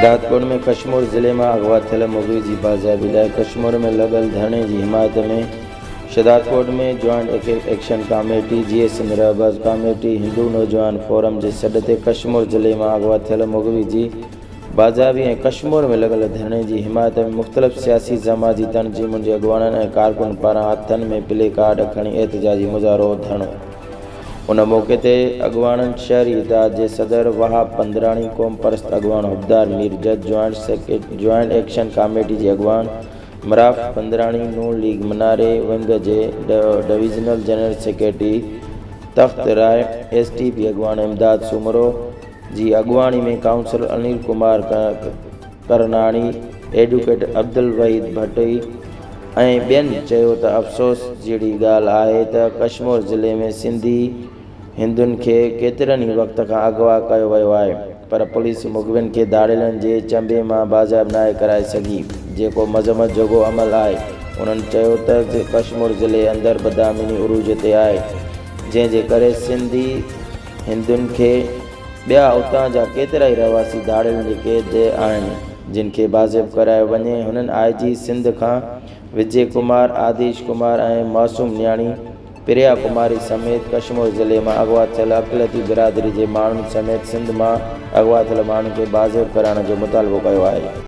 شهدادڪوٽ ۾ ڪشمور ضلعي مان اغوا ٿيل مغوي جي بازيابي لاء ڪشمور ۾ لڳل ڌرڻي جي حمايت ۾ شهدادڪوٽ ۾ جوائنٽ ايڪشن ڪاميٽي، جيئي سنڌ رهبر ڪاميٽي، هندو نوجوان فورم جي سڏ تي ڪشمور ضلعي مان اغوا ٿيل مغوي جي بازيابي ۽ ڪشمور ۾ لڳل ڌرڻي جي حمايت ۾ مختلف سياسي سماجي تنظيمن جي اڳواڻن ۽ ڪارڪنن پاران هٿن ۾ پلي ڪارڊ کڻي احتجاجي مظاهرو ڌرڻو ان موقعي تي اڳواڻن شهري اتحاد جي صدر وهاب پندراڻي، قومپرست اڳواڻ حبدار مير جت، جوائنٽ ايڪشن ڪاميٽي جي اڳواڻ مراف پندراڻي، نون ليگ مناري ونگ جي divisional general secretary Takht Rai, S T P اڳواڻ امداد سومرو جي اڳواڻي ۾ ڪائونسلر انيل ڪمار ڪرناڻي، ايڊوڪيٽ عبدالوحيد ڀٽي ۽ ٻين چيو ته افسوس جهڙي ڳالهه آهي ته ڪشمور ضلعي ۾ سنڌي هندن کي ڪيترن ئي وقت کان اغوا ڪيو ويو آهي پر پوليس مغوين کي ڌاڙيلن جي چنبي مان بازياب ناهي ڪرائي سگهي جيڪو مذمت جوڳو عمل آهي انهن چيو ته ڪشمور ضلعي اندر بدامني عروج تي آهي جنهن جي ڪري سنڌي هندن کي ٻيا اتان جا ڪيترائي رهواسي ڌاڙيلن جي قيد آهن، جن کي بازياب ڪرايو وڃي. هنن آء جي سنڌ کان وجي ڪمار، آديش ڪمار ۽ معصوم نياڻي پريا ڪماري سميت ڪشمور ضلعي مان اغوا ٿيل اقليتي برادري جي ماڻهن سميت سنڌ مان اغوا ٿيل ماڻهن کي بازياب ڪرائڻ جو مطالبو ڪيو آهي.